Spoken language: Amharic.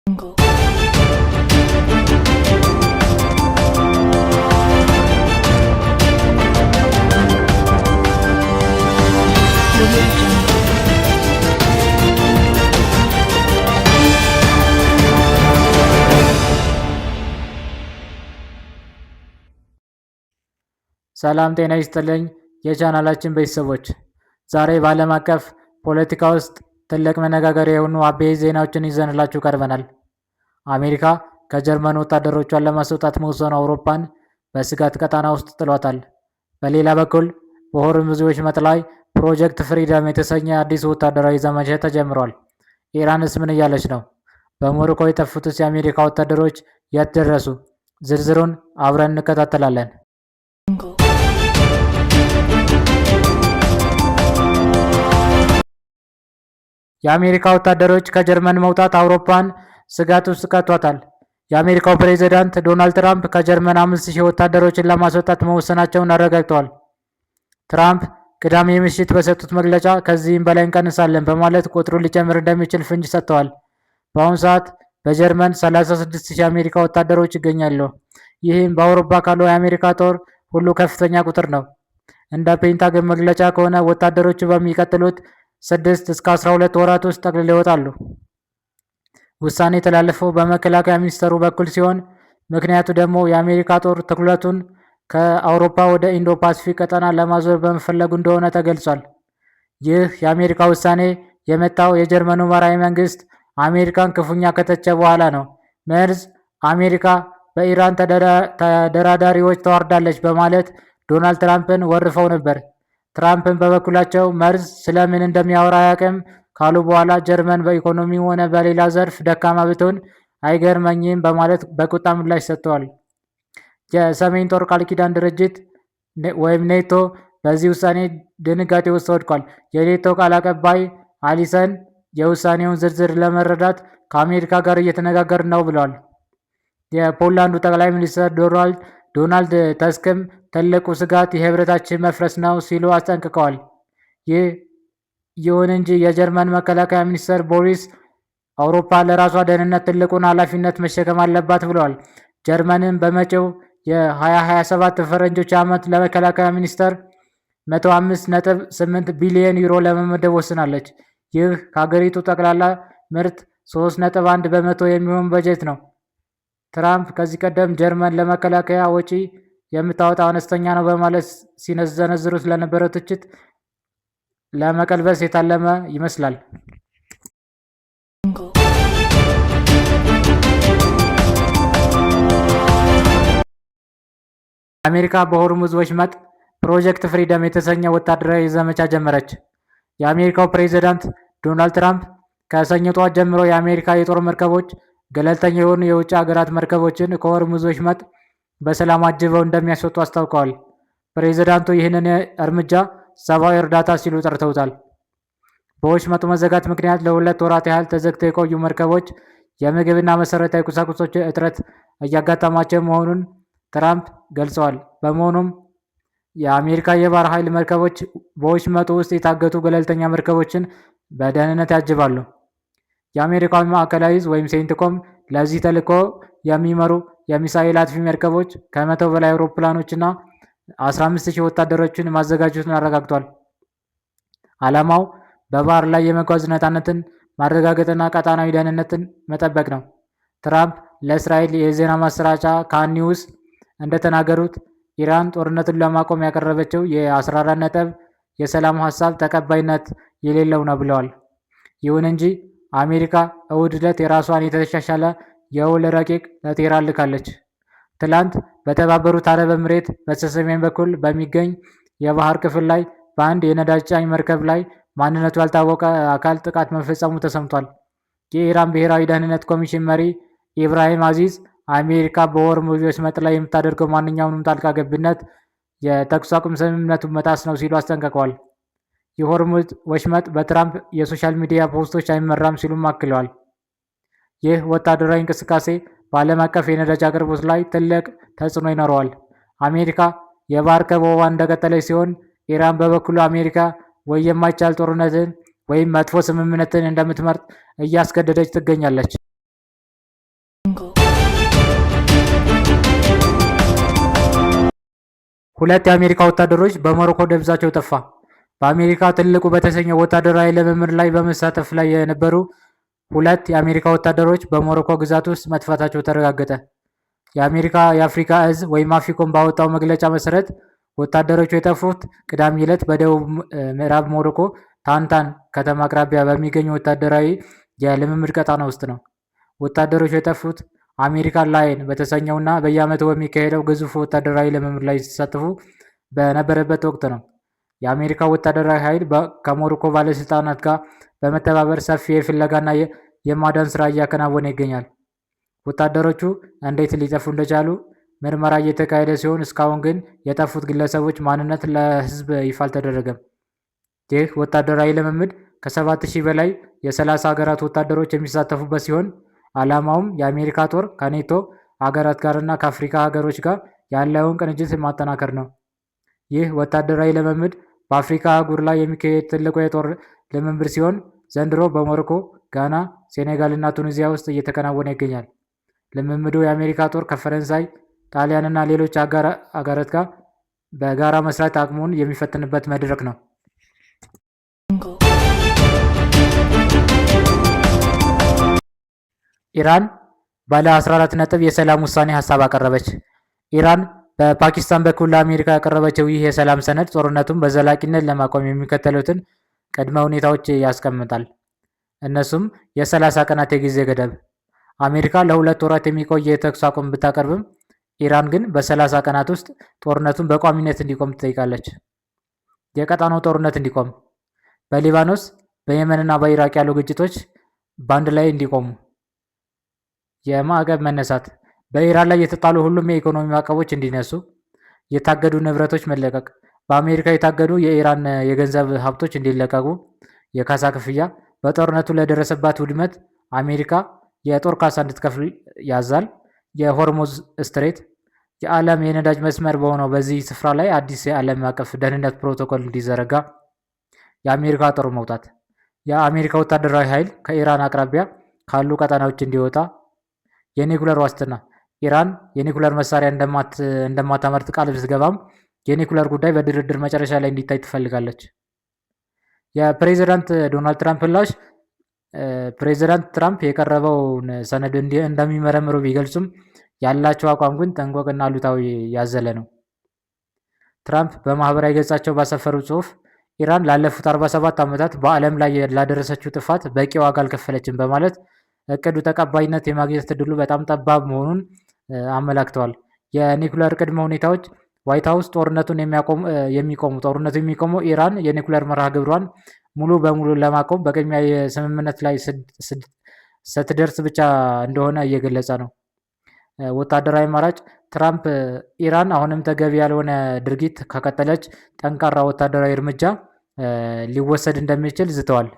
Jungle. Audio Jungle. ሰላም ጤና ይስጥልኝ የቻናላችን ቤተሰቦች፣ ዛሬ በዓለም አቀፍ ፖለቲካ ውስጥ ትልቅ መነጋገሪያ የሆኑ አበይት ዜናዎችን ይዘንላችሁ ቀርበናል። አሜሪካ ከጀርመን ወታደሮቿን ለማስወጣት መወሰኑ አውሮፓን በስጋት ቀጣና ውስጥ ጥሏታል። በሌላ በኩል በሆርሙዝ ወሽመጥ ላይ Project Freedom የተሰኘ አዲስ ወታደራዊ ዘመቻ ተጀምሯል። ኢራንስ ምን እያለች ነው? በሞሮኮ የጠፉትስ የአሜሪካ ወታደሮች የት ደረሱ? ዝርዝሩን አብረን እንከታተላለን። Jungle. የአሜሪካ ወታደሮች ከጀርመን መውጣት አውሮፓን ስጋት ውስጥ ከቷታል። የአሜሪካው ፕሬዝዳንት ዶናልድ ትራምፕ ከጀርመን 5,000 ወታደሮችን ለማስወጣት መወሰናቸውን አረጋግጠዋል። ትራምፕ ቅዳሜ ምሽት በሰጡት መግለጫ ከዚህም በላይ እንቀንሳለን በማለት ቁጥሩ ሊጨምር እንደሚችል ፍንጭ ሰጥተዋል። በአሁኑ ሰዓት በጀርመን 36,000 የአሜሪካ ወታደሮች ይገኛሉ። ይህም በአውሮፓ ካለው የአሜሪካ ጦር ሁሉ ከፍተኛ ቁጥር ነው። እንደ ፔንታጎን መግለጫ ከሆነ ወታደሮቹ በሚቀጥሉት 6 እስከ 12 ወራት ውስጥ ጠቅልለው ይወጣሉ። ውሳኔ የተላለፈው በመከላከያ ሚኒስተሩ በኩል ሲሆን ምክንያቱ ደግሞ የአሜሪካ ጦር ትኩረቱን ከአውሮፓ ወደ ኢንዶ ፓሲፊክ ቀጠና ለማዞር በመፈለጉ እንደሆነ ተገልጿል። ይህ የአሜሪካ ውሳኔ የመጣው የጀርመኑ መራሄ መንግስት አሜሪካን ክፉኛ ከተቸ በኋላ ነው። ሜርዝ አሜሪካ በኢራን ተደራዳሪዎች ተዋርዳለች በማለት ዶናልድ ትራምፕን ወርፈው ነበር። ትራምፕን በበኩላቸው መርዝ ስለምን እንደሚያወራ አያውቅም ካሉ በኋላ ጀርመን በኢኮኖሚ ሆነ በሌላ ዘርፍ ደካማ ብትሆን አይገርመኝም በማለት በቁጣ ምላሽ ሰጥተዋል። የሰሜን ጦር ቃል ኪዳን ድርጅት ወይም ኔቶ በዚህ ውሳኔ ድንጋጤ ውስጥ ወድቋል። የኔቶ ቃል አቀባይ አሊሰን የውሳኔውን ዝርዝር ለመረዳት ከአሜሪካ ጋር እየተነጋገርን ነው ብለዋል። የፖላንዱ ጠቅላይ ሚኒስትር ዶናልድ ተስክም ትልቁ ስጋት የህብረታችን መፍረስ ነው ሲሉ አስጠንቅቀዋል። ይህ ይሁን እንጂ የጀርመን መከላከያ ሚኒስትር ቦሪስ አውሮፓ ለራሷ ደህንነት ትልቁን ኃላፊነት መሸከም አለባት ብለዋል። ጀርመንም በመጪው የ2027 ፈረንጆች ዓመት ለመከላከያ ሚኒስቴር 105.8 ቢሊዮን ዩሮ ለመመደብ ወስናለች። ይህ ከሀገሪቱ ጠቅላላ ምርት 3.1% የሚሆን በጀት ነው። ትራምፕ ከዚህ ቀደም ጀርመን ለመከላከያ ወጪ የምታወጣው አነስተኛ ነው በማለት ሲሰነዝሩት ለነበረው ትችት ለመቀልበስ የታለመ ይመስላል። Jungle. አሜሪካ በሆርሙዝ ወሽመጥ Project Freedom የተሰኘ ወታደራዊ ዘመቻ ጀመረች። የአሜሪካው ፕሬዝዳንት ዶናልድ ትራምፕ ከሰኞ ጠዋት ጀምሮ የአሜሪካ የጦር መርከቦች ገለልተኛ የሆኑ የውጭ ሀገራት መርከቦችን ከሆርሙዝ ወሽመጥ በሰላም አጅበው እንደሚያስወጡ አስታውቀዋል። ፕሬዝዳንቱ ይህንን እርምጃ ሰብአዊ እርዳታ ሲሉ ጠርተውታል። በወሽመጡ መዘጋት ምክንያት ለ2 ወራት ያህል ተዘግተው የቆዩ መርከቦች የምግብና መሰረታዊ ቁሳቁሶች እጥረት እያጋጠማቸው መሆኑን ትራምፕ ገልጸዋል። በመሆኑም የአሜሪካ የባህር ኃይል መርከቦች በወሽመጡ ውስጥ የታገቱ ገለልተኛ መርከቦችን በደህንነት ያጅባሉ። የአሜሪካው ማዕከላዊ ዕዝ ወይም ሴንትኮም ለዚህ ተልዕኮ የሚመሩ የሚሳኤል አጥፊ መርከቦች፣ ከ100 በላይ አውሮፕላኖችና 15,000 ወታደሮችን ማዘጋጀቱን አረጋግጧል። ዓላማው በባህር ላይ የመጓዝ ነፃነትን ማረጋገጥና ቀጣናዊ ደህንነትን መጠበቅ ነው። ትራምፕ ለእስራኤል የዜና ማሰራጫ ካን ኒውስ እንደተናገሩት ኢራን ጦርነቱን ለማቆም ያቀረበችው የ14 ነጥብ የሰላም ሀሳብ ተቀባይነት የሌለው ነው ብለዋል። ይሁን እንጂ አሜሪካ እሁድ ዕለት የራሷን የተሻሻለ የውል ረቂቅ ለቴህራን ልካለች። ትላንት በተባበሩት አረብ ኤምሬት በስተሰሜን በኩል በሚገኝ የባህር ክፍል ላይ በአንድ የነዳጅ ጫኝ መርከብ ላይ ማንነቱ ያልታወቀ አካል ጥቃት መፈጸሙ ተሰምቷል። የኢራን ብሔራዊ ደህንነት ኮሚሽን መሪ ኢብራሂም አዚዝ አሜሪካ በሆርሙዝ ወሽመጥ ላይ የምታደርገው ማንኛውንም ጣልቃ ገብነት የተኩስ አቁም ስምምነቱን መጣስ ነው ሲሉ አስጠንቅቀዋል። የሆርሙዝ ወሽመጥ በትራምፕ የ social media ፖስቶች አይመራም ሲሉም አክለዋል። ይህ ወታደራዊ እንቅስቃሴ በዓለም አቀፍ የነዳጅ አቅርቦት ላይ ትልቅ ተጽዕኖ ይኖረዋል። አሜሪካ የባህር ከበባዋን እንደቀጠለች ሲሆን፣ ኢራን በበኩሉ አሜሪካ ወይ የማይቻል ጦርነትን ወይም መጥፎ ስምምነትን እንደምትመርጥ እያስገደደች ትገኛለች። ሁለት የአሜሪካ ወታደሮች በሞሮኮ ደብዛቸው ጠፋ። በአሜሪካ ትልቁ በተሰኘው ወታደራዊ ልምምድ ላይ በመሳተፍ ላይ የነበሩ ሁለት የአሜሪካ ወታደሮች በሞሮኮ ግዛት ውስጥ መጥፋታቸው ተረጋገጠ። የአሜሪካ የአፍሪካ እዝ ወይም አፍሪኮም ባወጣው መግለጫ መሰረት ወታደሮቹ የጠፉት ቅዳሜ ዕለት በደቡብ ምዕራብ ሞሮኮ ታንታን ከተማ አቅራቢያ በሚገኝ ወታደራዊ የልምምድ ቀጣና ውስጥ ነው። ወታደሮቹ የጠፉት American Lion በተሰኘውና በየዓመቱ በሚካሄደው ግዙፍ ወታደራዊ ልምምድ ላይ ሲሳተፉ በነበረበት ወቅት ነው። የአሜሪካ ወታደራዊ ኃይል ከሞሮኮ ባለስልጣናት ጋር በመተባበር ሰፊ የፍለጋና የማዳን ስራ እያከናወነ ይገኛል። ወታደሮቹ እንዴት ሊጠፉ እንደቻሉ ምርመራ እየተካሄደ ሲሆን እስካሁን ግን የጠፉት ግለሰቦች ማንነት ለሕዝብ ይፋ አልተደረገም። ይህ ወታደራዊ ልምምድ ከ7,000 በላይ የ30 ሀገራት ወታደሮች የሚሳተፉበት ሲሆን ዓላማውም የአሜሪካ ጦር ከኔቶ ሀገራት ጋርና ከአፍሪካ ሀገሮች ጋር ያለውን ቅንጅት ማጠናከር ነው። ይህ ወታደራዊ ልምምድ በአፍሪካ አህጉር ላይ የሚካሄድ ትልቁ የጦር ልምምድ ሲሆን ዘንድሮ በሞሮኮ፣ ጋና፣ ሴኔጋል እና ቱኒዚያ ውስጥ እየተከናወነ ይገኛል። ልምምዱ የአሜሪካ ጦር ከፈረንሳይ፣ ጣሊያን እና ሌሎች አጋራት ጋር በጋራ መስራት አቅሙን የሚፈትንበት መድረክ ነው። Jungle. ኢራን ባለ 14 ነጥብ የሰላም ውሳኔ ሀሳብ አቀረበች። ኢራን በፓኪስታን በኩል ለአሜሪካ ያቀረበችው ይህ የሰላም ሰነድ ጦርነቱን በዘላቂነት ለማቆም የሚከተሉትን ቅድመ ሁኔታዎች ያስቀምጣል። እነሱም የ30 ቀናት የጊዜ ገደብ፣ አሜሪካ ለ2 ወራት የሚቆይ የተኩስ አቁም ብታቀርብም ኢራን ግን በ30 ቀናት ውስጥ ጦርነቱን በቋሚነት እንዲቆም ትጠይቃለች። የቀጣናው ጦርነት እንዲቆም፣ በሊባኖስ፣ በየመንና በኢራቅ ያሉ ግጭቶች በአንድ ላይ እንዲቆሙ፣ የማዕቀብ መነሳት፣ በኢራን ላይ የተጣሉ ሁሉም የኢኮኖሚ ማዕቀቦች እንዲነሱ፣ የታገዱ ንብረቶች መለቀቅ፣ በአሜሪካ የታገዱ የኢራን የገንዘብ ሀብቶች እንዲለቀቁ፣ የካሳ ክፍያ፣ በጦርነቱ ለደረሰባት ውድመት አሜሪካ የጦር ካሳ እንድትከፍል ያዛል። የሆርሙዝ Strait የዓለም የነዳጅ መስመር በሆነው በዚህ ስፍራ ላይ አዲስ የዓለም አቀፍ ደህንነት ፕሮቶኮል እንዲዘረጋ፣ የአሜሪካ ጦር መውጣት፣ የአሜሪካ ወታደራዊ ኃይል ከኢራን አቅራቢያ ካሉ ቀጠናዎች እንዲወጣ፣ የኒኩለር ዋስትና፣ ኢራን የኒኩለር መሳሪያ እንደማታመርት ቃል ብትገባም የኒኩለር ጉዳይ በድርድር መጨረሻ ላይ እንዲታይ ትፈልጋለች። የፕሬዚዳንት ዶናልድ ትራምፕ ምላሽ። ፕሬዚዳንት ትራምፕ የቀረበውን ሰነድ እንደሚመረምሩ ቢገልጹም ያላቸው አቋም ግን ጥንቁቅና አሉታዊ ያዘለ ነው። ትራምፕ በማህበራዊ ገጻቸው ባሰፈሩ ጽሑፍ ኢራን ላለፉት 47 ዓመታት በዓለም ላይ ላደረሰችው ጥፋት በቂ ዋጋ አልከፈለችም በማለት እቅዱ ተቀባይነት የማግኘት እድሉ በጣም ጠባብ መሆኑን አመላክተዋል። የኒኩለር ቅድመ ሁኔታዎች። ዋይት ሀውስ ጦርነቱን የሚቆሙ ጦርነቱ የሚቆመው ኢራን የኒኩለር መርሃ ግብሯን ሙሉ በሙሉ ለማቆም በቅድሚያ የስምምነት ላይ ስትደርስ ብቻ እንደሆነ እየገለጸ ነው። ወታደራዊ አማራጭ። ትራምፕ ኢራን አሁንም ተገቢ ያልሆነ ድርጊት ከቀጠለች ጠንካራ ወታደራዊ እርምጃ ሊወሰድ እንደሚችል ዝተዋል።